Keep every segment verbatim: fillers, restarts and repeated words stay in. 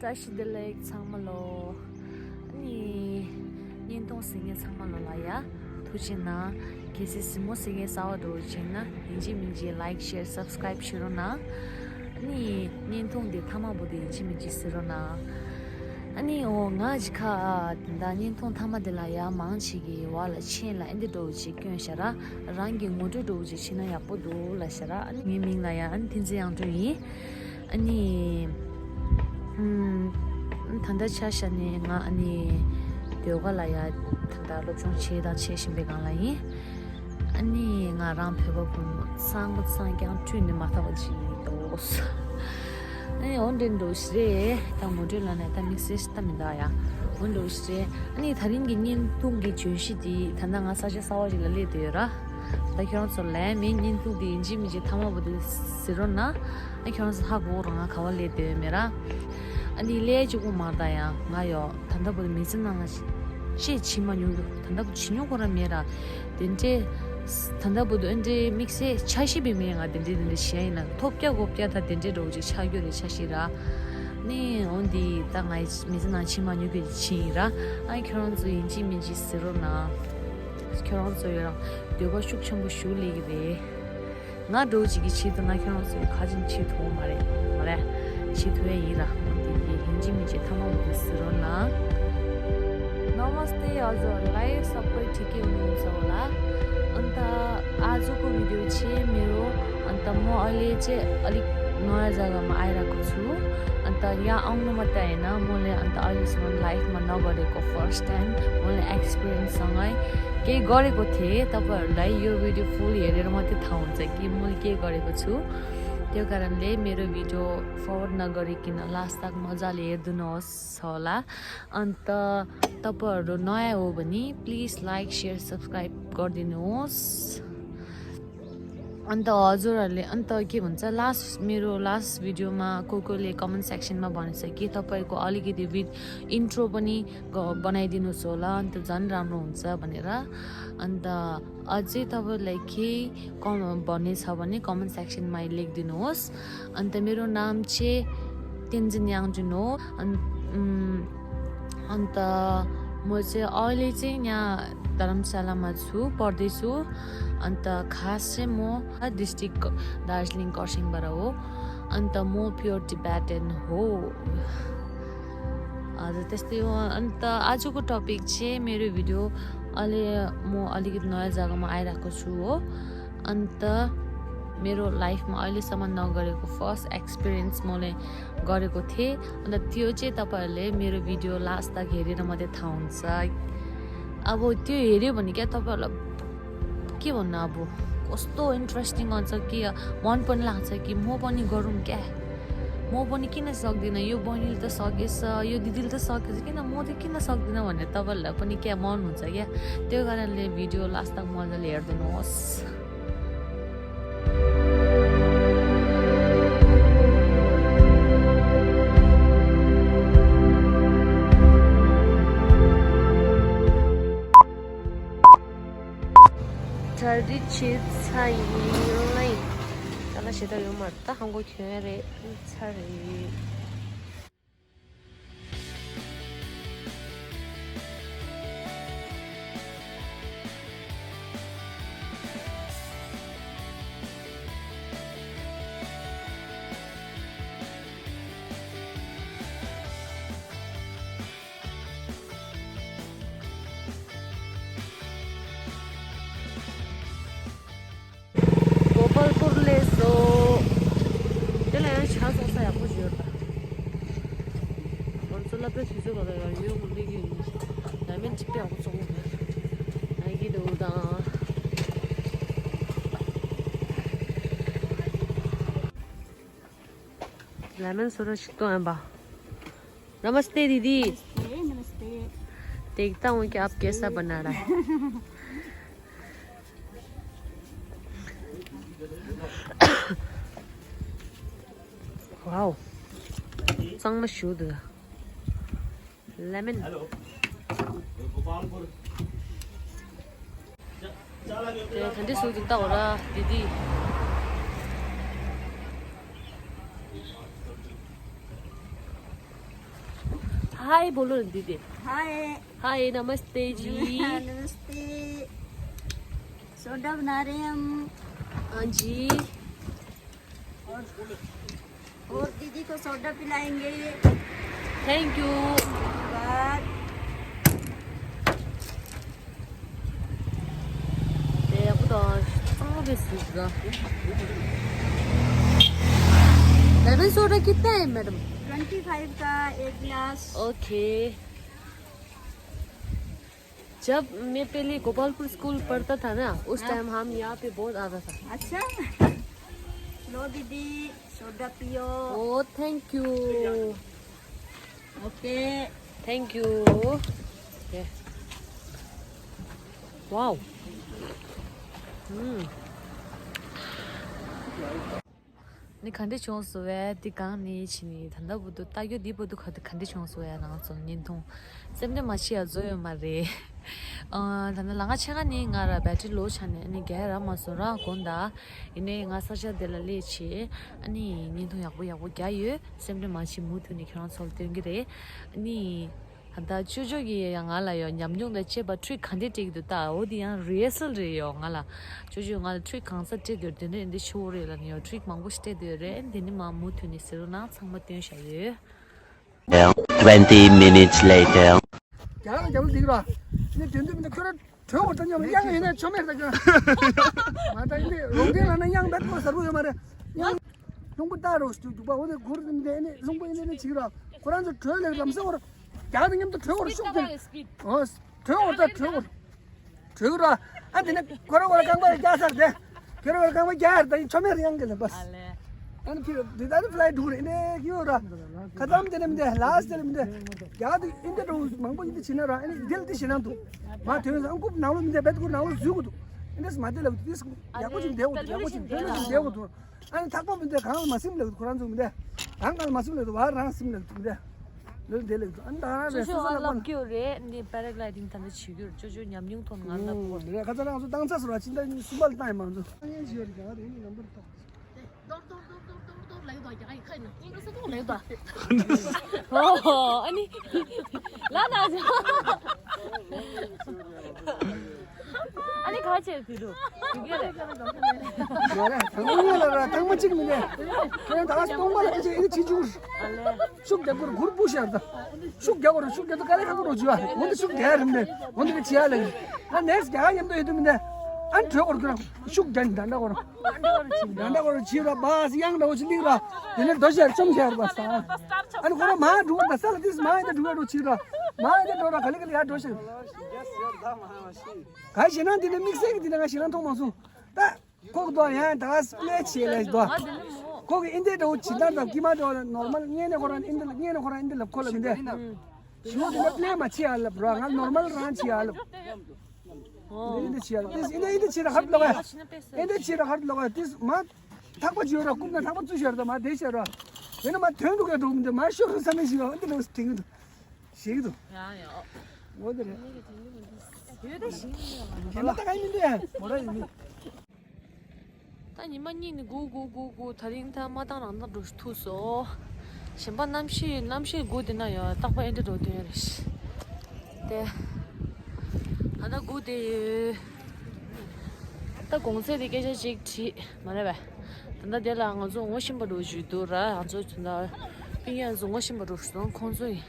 བཀྲ་ཤིས་བདེ་ལེགས་ཚང་མ་ལོ། ཨ་ནི། བརྙན་ཐུང་གཟིགས་མཁན་ཚང་མ་ལོ་ལ་ཡ། ཐུགས་རྗེ་གནང་། གལ་སྲིད་གཟིགས་མོ་གཟིགས་མཁན་གསར་པ་འདྲ་བོ་བྱུང་ན་ཡིན་གཅིག་མིན་གཅིག་like share subscribe བྱེད་རོགས་གནང་། ཨ་ནི། བརྙན་ཐུང་འདི་མཐའ་མ་བར་དུ་ཡིན་གཅིག་མིན་གཅིག་གཟིགས་རོགས་གནང་། ཨ་ནི་འོ་ང་ཅི་ཁ་དེ་འདྲ་བརྙན་ཐུང་མཐའ་མ་དེ་ལ་ཡ་མང་ཆེ་གི་བར་ལ་མཆན་ལ་ཨེ་འདི་འདྲ་བོ་ཅིག་བསྐྱོན་ཤག་ར། རང་གི་ངོ་སྤྲོད་འདྲ་བོ་ཅིག་བྱས་ན་ཡག་པོ་འདུག་ལབ་ཤག་ར། ཨ་ནི་ངའི་མིང་ལ་ཡ་ཨ་ནི་བསྟན་འཛིན་དབྱངས་སྒྲོན་ཡིན། ཨ་ནི། ཨུམ། ད་ལྟ་ཆ་བཞག་ནས་ང་ཨ་ནི། ཟློས་གར་ལ་ཡ་ད་ལྟ་སློབ་སྦྱོང་བྱས་དང་བྱེད་བཞིན་པའི་སྒང་ལ་ཡིན། ཨ་ནི་ང་རང་བོད་པ་བུ་མོ་གཙང་པོ་གཙང་རྐྱང་བཀྲུས་ནས་མ་ཐག་པ་ཅིག་ཡིན་འདུག་ཨ་ནི་འོ་འདྲ་འདྲ་བོ་ཞིག་རེད། ད་ངོ་སྤྲོད་ལབ་ནས་ད་དམིགས་བསལ་ཞིག་ད་མི་འདུག་ཡ། འོ་འདྲ་བོ་ཞིག་རེད། ཨ་ནི་ད་རིང་གི་བརྙན་ཐུང་གི་བརྗོད་གཞི་དེ་ད་ལྟ་ང་ས་ཆ་གསར་པ་ཞིག་ལ་སླེབས་བསྡད་ཡོད་ར། ད་ཁྱོད་རང་ཚོ་ལན་མིན་བརྙན་ཐུང་འདི་ཡིན་གཅིག་མིན་གཅིག་མཐའ་མ་བར་དུ་གཟིགས་རོགས་གནང་། ཨ་ཁྱོད་རང་ཚོ་ཧ་གོ་རོགས་གནང་ག་པར་སླེབས་བསྡད་ཡོད་མེད་ར། ཨ་ནི་སླེབས་གཅིག་པོ་མ་རེད་ད་ཡང་ང་ཡོད་ད་ལྟ་བར་དུ་མི་ཚེ་ནང་ལ་ཅིག་བྱེད་མ་མྱོང་གི། ད་ལྟ་བར་དུ་བྱེད་མྱོང་ཁོ་རང་མེད་ར། དེ་འདྲའི་ད་ལྟ་བར་དུ་ཨ་འདྲའི་དམིགས་བསལ་འཆར་གཞི་སྦས་མེད། ང་དེ་འདྲའི་དེ་འདྲའི་བྱེད་ཡ་ཡིན་ན་ཐོབ་རྒྱག་གོ་རྒྱག་ད་དེ་འདྲའི་འདྲ་བོ་ཅིག་ཆགས་རྒྱུ་རེད་འཆར་གཞི་ར། ནི་འོ་འདི་ད་ང་མི་ཚེ་ནང་བྱེད་མ་མྱོང་གི་ཅིག་ཡིན་ར། ཨ་ཁྱོད་རང་ཚོ་ཡིན་གཅིག་མིན་གཅིག་གཟིགས་རོགས་གནང་། ཁྱོད་རང་ཚོ་ཡོད་རང་འདོད་པ་ཤུགས་ཆེན་པོ་ཞུ་ལེ་གི་རེད། ང་འདྲ་བོ་ཅིག་གི་བྱེད་ཐུབ་ན་ཁྱོད་རང་ཚོས་ག་ཅིག་བྱེད་ཐུབ་མ་རེད་མ་རེད། བྱེད་ཐུབ་ཡ་ཡིན་ར། འདི་གི་ཡིན་གཅིག་མིན་གཅིག་མཐའ་མ་འོ་འདི་གཟིགས་རོགས་གནང་། नमस्ते हजुरहरूलाई सबै ठिकै हुनुहुन्छ होला। अन्त आजको भिडियो चाहिँ मेरो अन्त म अहिले चाहिँ अलिक नयाँ जग्गामा आइरहेको छु। अन्त यहाँ आउनु मात्रै होइन, मैले अन्त अहिलेसम्म लाइफमा नगरेको फर्स्ट टाइम मैले एक्सपिरियन्ससँगै केही गरेको थिएँ। तपाईँहरूलाई यो भिडियो फुल हेरेर मात्रै थाहा हुन्छ कि मैले के गरेको छु। त्यो कारणले मेरो भिडियो फरवर्ड नगरिकन लास्ट तक मजाले हेरिदिनुहोस् होला। अन्त तपाईँहरू नयाँ हो भने प्लिज लाइक सेयर सब्सक्राइब गरिदिनुहोस्। अन्त हजुरहरूले अन्त के भन्छ लास्ट मेरो लास्ट भिडियोमा को कोले कमेन्ट सेक्सनमा भनेछ कि तपाईँको अलिकति भिड इन्ट्रो पनि ग- बनाइदिनुहोस् होला अन्त झन् राम्रो हुन्छ भनेर। अन्त अझै तपाईँलाई केही कम भन्ने छ भने कमेन्ट सेक्सनमा लेखिदिनुहोस्। अन्त मेरो नाम चाहिँ तेन्जिन याङजुन हो। अन- उम्, अन्त म चाहिँ अहिले चाहिँ यहाँ धर्मशालामा छु, पढ्दैछु। अन्त खास चाहिँ म डिस्ट्रिक्ट दार्जिलिङ खरसाङबाट हो। अन्त म प्योर टिबेटन हो। हजुर, त्यस्तै हो। अन्त आजको टपिक चाहिँ मेरो भिडियो अलि म अलिकति नयाँ जग्गामा आइरहेको छु हो। अन्त मेरो लाइफमा अहिलेसम्म नगरेको फर्स्ट एक्सपिरियन्स मैले गरेको थिएँ। अन्त त्यो चाहिँ तपाईँहरूले मेरो भिडियो लास्ट तक हेरेर मात्रै थाहा हुन्छ। अब त्यो हेऱ्यो भने क्या तपाईँहरूलाई के भन्नु, अब कस्तो इन्ट्रेस्टिङ हुन्छ कि मन पनि लाग्छ कि म पनि गरौँ क्या। म पनि किन सक्दिनँ, यो बहिनीले त सकेछ, यो दिदीले त सकेछ, किन म चाहिँ किन सक्दिनँ भनेर तपाईँहरूलाई पनि क्या मन हुन्छ क्या। त्यो कारणले भिडियो लास्ट तक मजाले हेरिदिनुहोस्। Thirty chits hai ni lai. Kala sheta yo mar ta hango khyore tsare. गोपालपुरले सो त्यसलाई यहाँ छास आउँछ यहाँ को जियो त। भन्छु ल प्रेस हिजो भएर यो मुली कि लामेन चिप्पे आएको छ। लाइक दो दा। लामेन सुरक्षित तो है बा। नमस्ते दीदी। नमस्ते, नमस्ते। देखता हूँ कि आप कैसा बना रहा है। Wow. सँग मा सुद। लेमन। हेलो। ए, खण्डे सुद त हो र दिदी। हाय बोलो ना दीदी। हाय। हाय, नमस्ते जी। नमस्ते। सोडा बना रहे हैं हम। हाँ जी। और, और दीदी को सोडा पिलाएंगे। Thank you. धन्यवाद। 네, 예쁘다. 아, 됐습니다. लेमन सोडा कितना है मैडम? ट्वेंटी फ़ाइव का एक गिलास। ओके। जब मैं पहले गोपालपुर स्कूल पढ़ता था ना, उस हाँ। टाइम हम यहाँ पे बहुत आता था। अच्छा। लो दीदी, सोडा पियो। Oh, thank you. Okay. Thank you. Okay. Wow. Hmm. ནི་ག་འདྲ་བྱུང་སོང་བས། འདི་གང་ནས་ཕྱིན་ནི་ད་ལྟ་བར་དུ་ལྟ་རྒྱུ་འདི་བར་དུ་ག་ག་འདྲ་བྱུང་སོང་བས། ང་ཚོ་བརྙན་ཐུང་སེམས་ཁྲལ་མ་བྱེད་ཡ་བཟོ་ཡོད་མ་རེད། ཨ། ད་ནི་ལ་ང་ཕྱེད་ཀ་ནི་ང་ར་བེ་ཊི་རི་ལོ་ཆགས་ནས་ནི་རྒྱག་རག་མ་སོང་ར་དགོངས་དག་ཡིན་ནའི་ང་ས་ཆ་འདི་ལ་སླེབས་བྱས་ཨ་ནི་བརྙན་ཐུང་ཡག་པོ་ཡག་པོ་རྒྱག་ཡོད། སེམས་ཁྲལ་མ་བྱེད། མུ་མཐུད་ནས་ཁྱེད་རང་ཚོར་སྟོན་གྱི་རེད། ཨ་ནི། ད་ལྟ་ཅོ་ཅོ་གིས་ཡང་ང་ལ་ཡང་ཉམས་མྱོང་དང་བཅས་པ་ཊི་རིག་ག་འདྲས་སྤྲད་ཀྱི་འདུག་ལྟ། འོ་འདི་ཡང་རི་ཧར་སལ་རེད་ཡོ། ང་ལ་ཅོ་ཅོས་ང་ལ་ཊི་རིག་གང་ས་སྤྲད་འདུག་དེ་འདྲས་འདི་ཤོར་རེད་ལབ་ནས་ཡོ། ཊི་རིག་མང་པོ་ཞིག་སྤྲད་འདུག་རེད། འདི་ནི་མ་མུ་མཐུད་ནས་ཟེར་རོ་ན་ཚང་མ་སྟོན་བྱ་ཡོད། Well, twenty minutes later. རྒྱ་ལ་རྒྱ་ལ་འདིག་ར། ནི་དོན་དུ་མི་འདུག་ཁྱོད་ར་གྲོད་ཁོག་ད་ཉམས་གཡང་ཡིན་ན་ཆོ་མེད་ད་ཁྱོད། མ་ད་ཡིན་ཏེ་རོང་ཏེ་ལ་ན་གཡང་བེད་ཁོ་ཟར་བུ་ཡོད་མ་རེད། གཡང་། རླུང་བུ་ལྟ་རོགས་ཞུ་རྒྱུག་པ་འོ་དེ་སྒུར་ནི་འདི་ནི་རླུང་བུ་ཡིན་ནི་ནི་བྱིག་ར། ཁོ་རང་ཚོ་གྲོད་ལས་ལམ་སེ་བོར། རྒྱ་ནི་མཉམ་དུ་གྲོད་བོར་ཤུགས་ཀྱང་། ཨོ། གྲོད་བོར་ད་གྲོད་བོར། གྲོད་ར། ཨ་དེ་ནི་ཁོ་རང་ཁོ་རང་རྐང་པ་རྒྱ་སར་དེ། ཁྱོད་རང་རྐང་པ་རྒྱ་ཡར་ད་ཡིན་ཆོ་མེད་རེ་ཡང་གི་ལ་བས། ཨ་ནི་ཕི་དེ་ད་ནི་ཕི་ལའི་འགྲུག་རེ་ནི་ཡོད་ར། ཁ་ཙམ་དེ་ནི་མི་འདི་ལ་སི་དེ་ནི་མི་འདི། རྒྱ་དེ་ཨིན་དེ་འགྲོ་མང་པོ་ཨིན་དེ་བྱེད་ན་ར་ཨ་ནི་དེ་ལ་དེ་བྱེད་ན་འདུག་མ་དོན་སང་རྐུབ་ནང་ལོ་མི་འདི་བེད་ཁུར་ནང་ལོ་འཛུལ་གི་འདུག་ཨིན་དེ་སི་མ་དེ་ལ་དེ་སི་ཡག་པོ་ཅིག་བསྡད་གི་འདུག་ཡག་པོ་ཅིག་བསྡད་གི་འདུག་ཨ་ནི་ཐག་པ་མི་འདི་གང་ལ་མ་སིམ་ལེགས་འདུག་ཁོ་རང་ཚོ་མི་འདི། གང་གང་ལ་མ་སིམ་ལེགས་འདུག་བར་རང་སིམ་ལེགས་འདུག་མི་འདི། ལོས་འདི་ལེགས་འདུག་ཨ་ནི་ད་རང་རེ་སོ་སོ་ལ་ལབ་ཀྱི་ཡོད་རེད། འདི་པེ་ར་གི་ལའི་ཌིང་ད་འདི་བྱེད་ཀྱི་ཡོད། ཅོ་ཅོ་ཉམས་མྱོང་ཐོག་ང་ལབ་ཀྱི་ཡོད། རེད་ཁ་ཚ་རང་ཚོ་བཏང་ཚ་སོ་ར་ཕྱི་ཟླ་གསུམ་པ་ལ་བཏང་ཡིན་མ་ཚོ། ཨ་ནི་ཇི་ཡོད་རེད་ག་རེད་ནི་ནམ་བར་ཏོག་ཏོག་ཏོག་ཏོག་ཏོག་ལེགས་དོ་རྒྱ་ཡིག་ཁ་ཡིན་ན་ཏོག་ཏོག་ཏོག་ལེགས་དོ། ཨོ་ཨ་ནི་ལ་ན་ཨ་ནི་ཁ་ཆེ་དུ་རུ་དུ་གེ་རེད། མ་རེད་ཐང་མོ་ལ་ར་ཐང་མོ་གཅིག་མི་འདུག་ཁྱོད་ད་སྟོང་པ་ལ་ཨ་ཅེ་ཨི་ཅི་ཅུར་ཤུགས་རྒྱག་གོ་ར་གུར་པུ་ཤར་ད། ཤུགས་རྒྱག་གོ་ར་ཤུགས་རྒྱག་ད་ཀ་ལེ་ཁ་གོ་རོ་ཅི་བ་འོན་ཏེ་ཤུགས་རྒྱག་རིམ་ནས་འོན་ཏེ་ཅི་ཡ་ལེ། ང་ནེགསི་རྒྱག་མཉམ་དུ་ཡོད་དུ་མི་འདུག་ཨ་ནི་གྲོད་གོ་ར་ཁྱོད་རང་ཤུགས་རྒྱག་ནི་ད་འདྲ་གོ་ར། ད་ལྟ་བར་ཕྱིན་ད་ལྟ་བར་ཕྱིན་ར་བ་སི་ཡང་འདྲ་བོ་ཅི་ལིག་ར། དེ་ནས་རྡོ་ཤར་བཅོམ་ཤར་བ་ས། ཨ་ནི་ཁོ་ར་མ་འགྲོ་བ་ད་ས་ལ་ཏིས་མ་ཡི་ད་འགྲོ་བ་འགྲོ་ཕྱིན་ར། མ་ཡི་ད་འགྲོ་ར་ག་ལེ་ག་ལེ་ཡར་འགྲོ་ཤར། ག་ཞེ་ན་འདི་ནི་དམིགས་བསལ་གྱི་འདི་ནི་ང་ཞེ་ན་མཐོང་མ་སོང་། ད་ཁོག་དོ་ཡང་ད་སི་པི་ལེ་ཆེ་ལེ་དོ། ཁོག་གི་ཨིན་དེ་འདྲ་བོ་ཇི་ལྟར་དང་ཀི་མ་འདྲ་བོ་ནོར་མལ་ངས་ནས་ཁོ་རང་ཨིན་དེ་ངས་ནས་ཁོ་རང་ཨིན་དེ་ལབ་ཁོ་ལ་མི་འདེ། ཞུ་དེ་ལ་པི་ལེ་མ་ཆེ་ཡ་ལབ་ར་ང་ནོར་མལ་རང་ཆེ་ཡ་ལབ། ཨིན་དེ་ཆེ་ཡ་ལབ་ཏིས་ཨིན་དེ་ཨིན་དེ་ཆེ་ར་ཧར་ལོག་ཡ། ཨིན་དེ་ཆེ་ར་ཧར་ལོག་ཡ་ཏིས་མ། ཐག་པ་ཅིག་ཡོད་ར་རྐུབ་ན་ཐག་པ་བཙུགས་ཤར་དང་མ་བསྡད་ཤར་ར། དེ་ནས་མ་དོན་འགྲོ་ག་འགྲོ་མི་འདུག་མ་ཤོར་རུ་ས་ནས་ཞིག་ཡོད་འདི་ནང་དེང་གི་འདུག་ཞིག་འདུག་ཡང་ཡང་། འོ་དེ་རེད། ཡོད་དེ་ཞིག་ཡིན་ཡང་། དེ་ན་ད་ག་ཡིན་འདུག་ཡ། མོ་ར་ཡིན་མི། ད་ཉི་མ་གཉིས་ནི་སྒུག་སྒུག་སྒུག་སྒུག་ད་རིང་ད་མ་བཏང་རང་བཏང་འགྲོ་ཐུག་སོ། གཞན་པ་གནམ་གཤིས་གནམ་གཤིས་སྒུག་དེ་ན་ཡང་རྟག་པར་ཨེ་འདྲ་འགྲོ་དོན་རེད། དེ། ད་ལྟ་སྒུག་དེ་ཡོད། ད་གོང་ཚད་དེ་སྐད་ཆ་ཅིག་དྲིས་མ་རེད་པས། ད་ལྟ་དེ་ལ་ང་ཚོ་ངོ་ཤེས་པ་འགྲོ་བཞུད་འདུག་ར་ང་ཚོ་ད་ལྟ་པིང་ཡ་ཚོ་ངོ་ཤེས་པ་འགྲོ་བཞུད་སོང་ཁོང་ཚོ་ཡིན།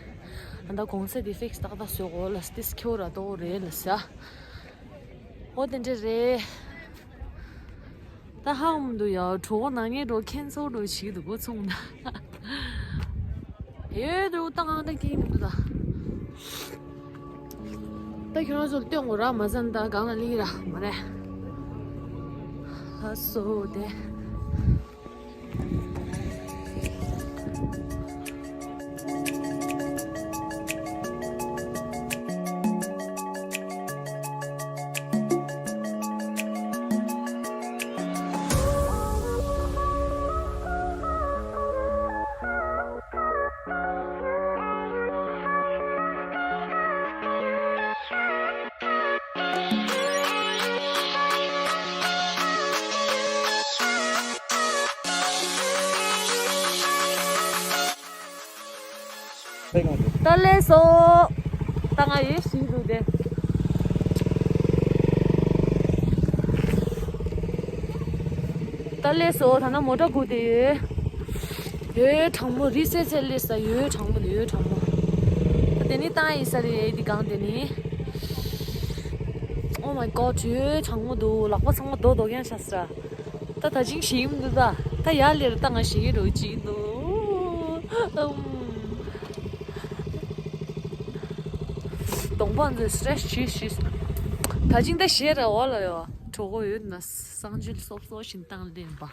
ད་ལྟ་གོང་ཚད་དེ་ཕིག་སི་ཏག་ཏག་བཟོས་གོ་ལ་སྟིས་ཁྱེའུ་ར་ཏོ་རེད་ལ་ས། ཨོ་དེ་འདྲ་རེད། ད་ཧ་མ་འདུག་ཡ་གྲོད་ཁོག་ན་ངས་འགྲོ་ཁེན་སལ་འགྲོ་བྱེད་ཀྱི་འདུག་གོ་ཚོང་ན། ཡོད་འགྲོ་ད་གང་འདྲ་སྐྱིད་མི་འདུག་ད། ད་ཁྱོད་རང་ཚོ་ལ་སྟོན་དགོས་ར་མ་ཟ་ན་ད་གང་ལ་སླེབས་ར་མ་རེད། ཨ་སོ་དེ། ད་ལས་སོ། ད་ང་ཡོད་ཤི་འདུག་དེ། ད་ལས་སོ། ད་ན་མོ་ཊ་སྒུག་དེ་ཡོད། ཡོད་གྲང་མོ་རི་སེ་ཚེ་ལས་ས་ཡོད་གྲང་མོ་ཡོད་གྲང་མོ། ད་དེ་ནི་ཏང་ཡིན་ས་རེད་དེ་གང་དེ་ནི། Oh my god ཡོད་གྲང་མོ་འདུག་ལག་པ་ཚང་མ་རྡོ་རྡོ་རྐྱང་ཆགས་སོང་། ད་ད་ཅིང་ཞིག་མི་འདུག་ད། ད་ཡར་ལེར་ད་ང་ཞིག་རོ་ཅིག་འདུག་ཨམ། གདོང་པ་འདི་སི་ཊེ་ཆི་བྱས་བྱས། ད་ཅིང་ད་ཞེ་ར་བ་ལ་ཡོད་གྲོགས་པོ་ཡོད་ན་གསང་སྤྱོད་སོབ་སོབ་བཞིན་བཏང་ལེན་པ།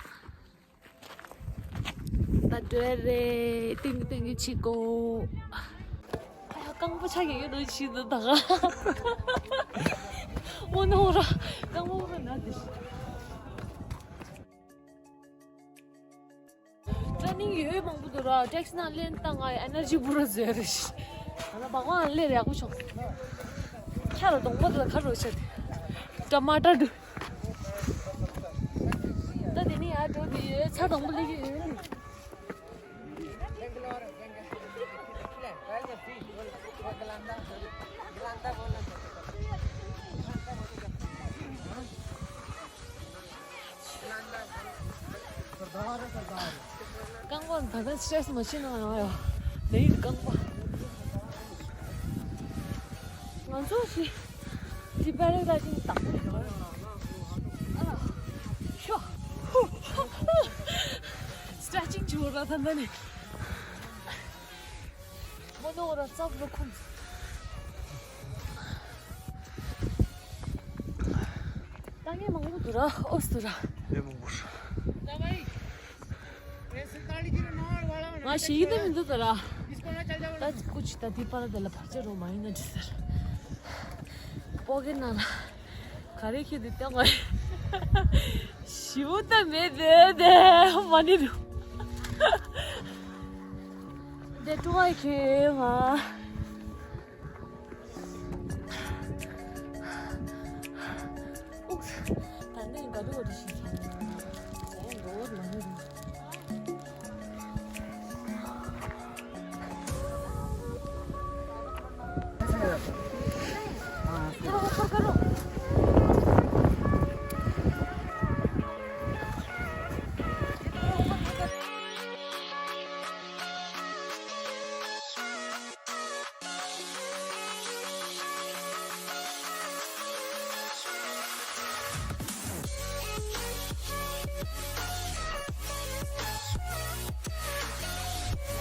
ད་འགྲོ་རེད། ཏིང་ཏིང་གི་ཆི་གོ། ཨ་ཡ་རྐང་པ་ཆག་གི་ཡོད་ནོ་ཆི་འདུག་ད་ག་ཨོ་ནོ་ར་རྐང་པ་ར་ན་དེ་ཤི། ཊེ་རེ་ནིང་ཡོད་མང་པོ་འདུག་ར། ཊེག་སི་ནང་ལེན་བཏང་ང་ཨེ་ནར་ཇི་པུ་ར་ཟོས་རེད་ཤི། ང་ལ་བག་བག་ལས་རེ་ཡག་པོ་བྱུང་། ཁྱ་ལ་གདོང་པ་དེ་ལ་ཁ་རོ་ཆད་དེ། ཊ་མ་ཊར་འདུག་ད་དེ་ནི་ཡར་འགྲོ་དེ་ཡོད། ཚ་དང་པོ་སླེབས་ཀྱི་ཡོད་ནི། རྐང་པ་ད་ལྟ་སི་ཊེ་རེ་སི་མ་ཤེས་ན་ཡང་ཡོད། ལས་ཡིན་རྐང་པ། ང་ཚོ་ཞིག་དེ་པར་ལ་ཅིག་དང་པོ་རེད། ཨ། ཤོ། སི་ཊེ་ཆིང་བྱེད་འོ་ར་ད་ལྟ་ནས། མོ་ནོ་ར་ཙབ་རུ་ཁུམ། ད་ངས་མང་པོ་འདུག་ར། ཨོ་སི་འདུག་ར། ལས་མང་པོ་ར། ང་ཞིག་ཡིན་ད་མི་འདུག་ད་ར། ད་སྐུ་ཅི་ད་དེ་པར་དེ་ལ་བར་ཆད་རོ་མ་ཡིན་ན་འགྲིག་ཟེར། སྤོ་གི་ན་ར། ག་རེ་ཁྱེད་དེ་སྟོན་དགོས། ཞིའུ་ད་མེད་དེ་དེ་མ་ནི་རུ། དེ་ཀྲུ་ཨའི་ཁེ་ང་། ཨུག་ད་ནི་ག་དུ་བ་དུ་ཞིག་ཁྱེད། ད་ཡང་འགྲོ་བ་མ་ནི་རུ།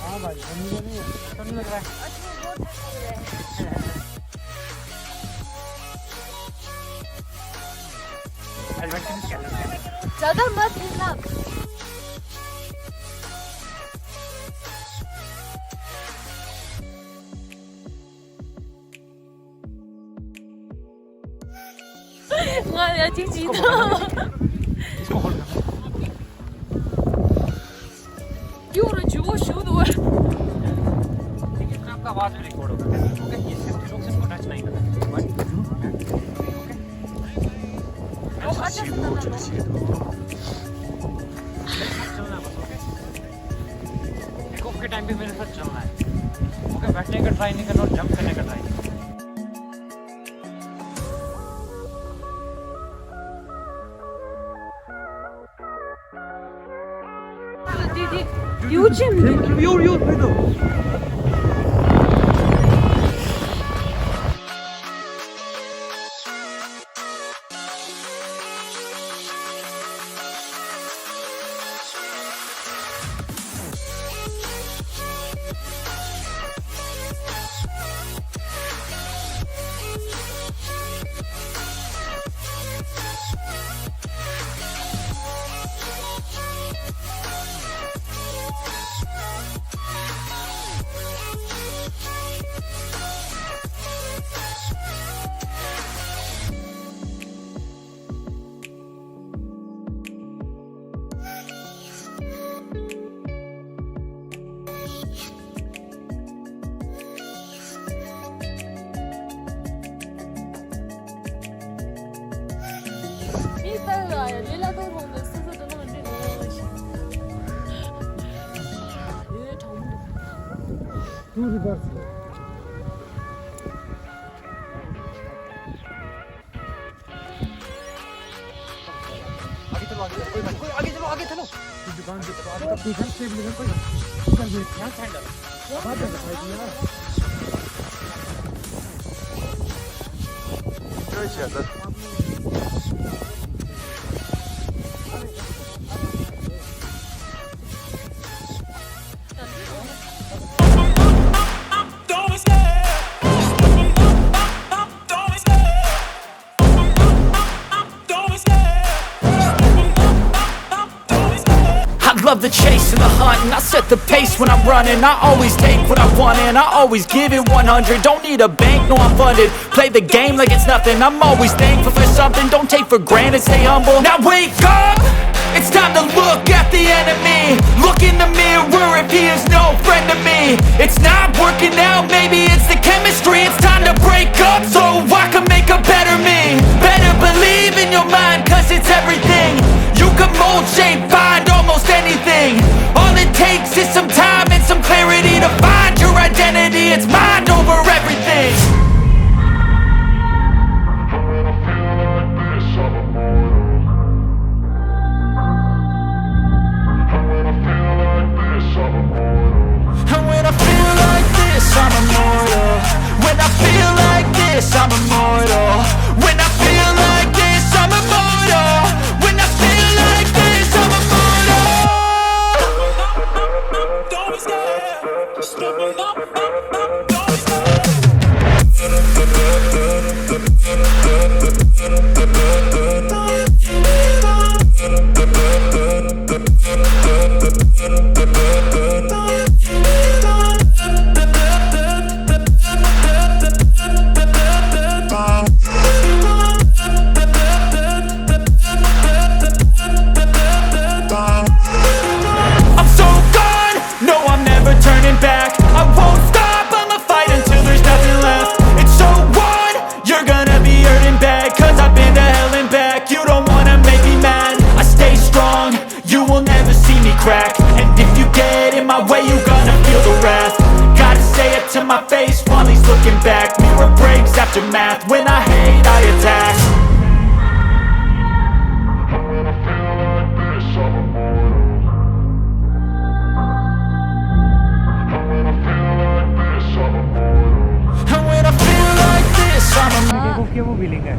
हाँ भाई, गर्मी तो नहीं है, अच्छा नहीं लग रहा है। अच्छा, बहुत ठंड लग रहा है। Adventure नहीं करना। ज़्यादा मत हिलना। ང་ཡ་གཅིག་གཅིག་དང་། क्यों रे जुओ शुद्ध हुआ। देखिए, आपका आवाज भी रिकॉर्ड होगा। ओके, ये सिर्फ लोग इसको टच नहीं करना। ओके। टेक ऑफ के टाइम पे मेरे साथ चलना है। ओके, बैठने का ट्राई नहीं करना और जंप करने का ट्राई नहीं करना। रिवर्स। आगे चलो, आगे चलो, कोई बात नहीं, कोई, आगे चलो, आगे चलो। दुकान पे, दुकान पे, कोई बात नहीं। ऊपर भी। यहाँ से हैंडल। बात है भाई यार। क्या किया था? I love the chase and the hunt, and I set the pace when I'm running. I always take what I want, and I always give it one hundred. Don't need a bank, no, I'm funded. Play the game like it's nothing. I'm always thankful for something. Don't take for granted, stay humble. Now wake up! It's time to look at the enemy. Look in the mirror if he is no friend to me. It's not working out, maybe it's the chemistry. It's time to break up so I can make a better me. Better believe in your mind, cause it's everything. You can mold, shape, find almost anything. All it takes is some time and some clarity to find your identity. It's mind over everything. And when I feel like this, I'm immortal. And when I feel like this, I'm immortal. When I feel like this, I'm immortal. When I feel like this, I'm immortal. When I feel like this, I'm immortal. I'm so gone, no, I'm never turning back. I won't stop, I'ma fight until there's nothing left. It's so on, you're gonna be hurting bad, cause I've been to hell and back. You don't wanna make me mad, I stay strong, you will never see me crack. And if you get in my way, you gonna feel the wrath. Gotta say it to my face while he's looking back. Mirror breaks, aftermath, when I hate, I attack. And when I feel like this, I'm immortal. And when I feel like this, I'm immortal. And when I feel like this, I'm immortal. देखो क्या वो विलिंग है।